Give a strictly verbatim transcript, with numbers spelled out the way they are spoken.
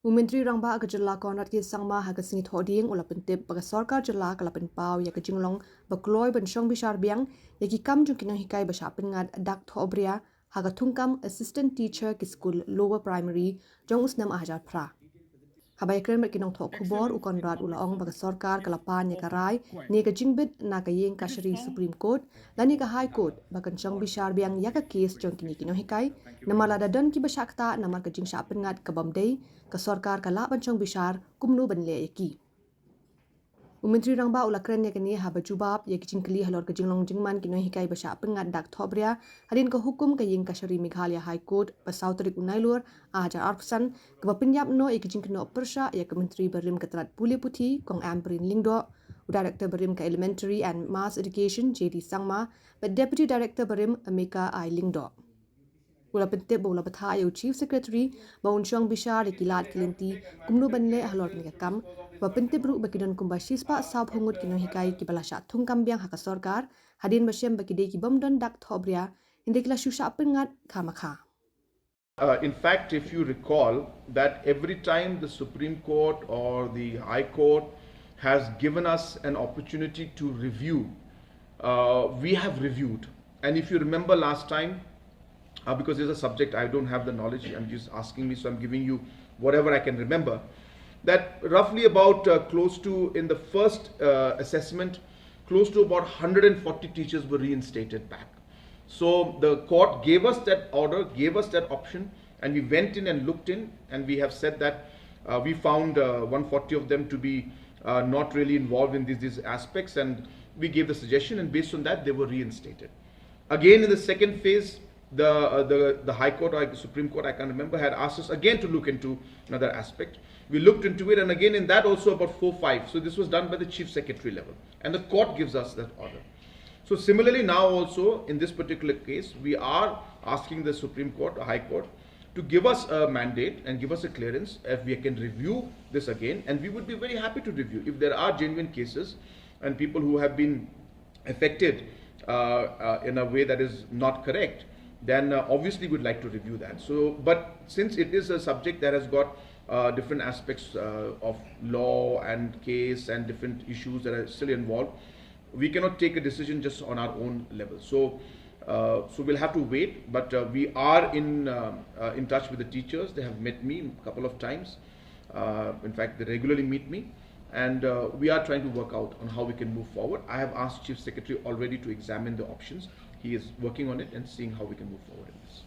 U Myntri Rangbah ka Jylla Conrad K Sangma ha ka sngi Thohdieng u la pyntip ba ka Sorkar Jylla ka la pynpaw ïa ka jinglong ba kloi ban shong bishar biang ïa ki kam jong ki nonghikai ba shah pynngat dak thohbria ha ka thungkam Assistant Teacher ki skul Lower Primary jong u snem ar hajar phra. Haba ïakren bad ki nongthoh khubor, u Conrad u la ong ba ka sorkar ka la pan ïa ka rai ne ka jingbit na ka ïing kashari Supreme Court lane ka High Court ba kan shong bishar biang ïa ka case jong kine ki nonghikai, namar lada don kiba shah ktah namar ka jingshah pynngat ka bym dei, ka sorkar ka lah ban shong bishar kumno ban leh ïa ki. U Myntri Rangbah u la kren ïa kane haba jubab ïa ki jingkylli halor ka jinglong jingman ki nonghikai ba shah pynngat dak thohbria hadien ka hukum ka ïing kashari Meghalaya High Court ba saw tarik u Nailur ar hajar arphew san, kaba pynïap noh ïa ki jingkynnoh pyrshah ïa ka Myntri barim ka tnad pule puthi Kong Ampareen Lyngdoh, u Director barim ka Elementary and Mass Education J D Sangma bad Deputy Director barim Amika I Lyngdoh. U la pyntip ba u la bthah ïa u Chief Secretary ba un shong bishar ïa ki lad ki lynti kumno ban leh halor kane ka kam, ba pyntip ruh ba ki don kumba shispah sawphew ngut ki nonghikai kiba la shah thungkam biang ha ka sorkar hadien ba shem ba ki dei ki bym don dak thohbria, hynrei ki la shu shah pynngat kha ma kha. Uh, in fact, if you recall that every time the Supreme Court or the High Court has given us an opportunity to review, uh, we have reviewed. And if you remember last time, uh, because it's a subject I don't have the knowledge, I'm just asking me, so I'm giving you whatever I can remember, that roughly about uh, close to, in the first uh, assessment, close to about one hundred forty teachers were reinstated back. So the court gave us that order, gave us that option, and we went in and looked in, and we have said that uh, we found uh, one forty of them to be uh, not really involved in these, these aspects, and we gave the suggestion, and based on that, they were reinstated. Again, in the second phase, the, uh, the, the High Court or Supreme Court, I can't remember, had asked us again to look into another aspect. We looked into it, and again, in that also about four, five. So this was done by the Chief Secretary level, and the court gives us that order. So similarly, now also in this particular case, we are asking the Supreme Court, the High Court, to give us a mandate and give us a clearance if we can review this again, and we would be very happy to review if there are genuine cases and people who have been affected uh, uh, in a way that is not correct, then uh, obviously we'd like to review that. So, but since it is a subject that has got uh, different aspects uh, of law and case and different issues that are still involved, we cannot take a decision just on our own level. So, uh, so we'll have to wait. But uh, we are in uh, uh, in touch with the teachers. They have met me a couple of times. Uh, in fact, they regularly meet me, and uh, we are trying to work out on how we can move forward. I have asked Chief Secretary already to examine the options. He is working on it and seeing how we can move forward in this.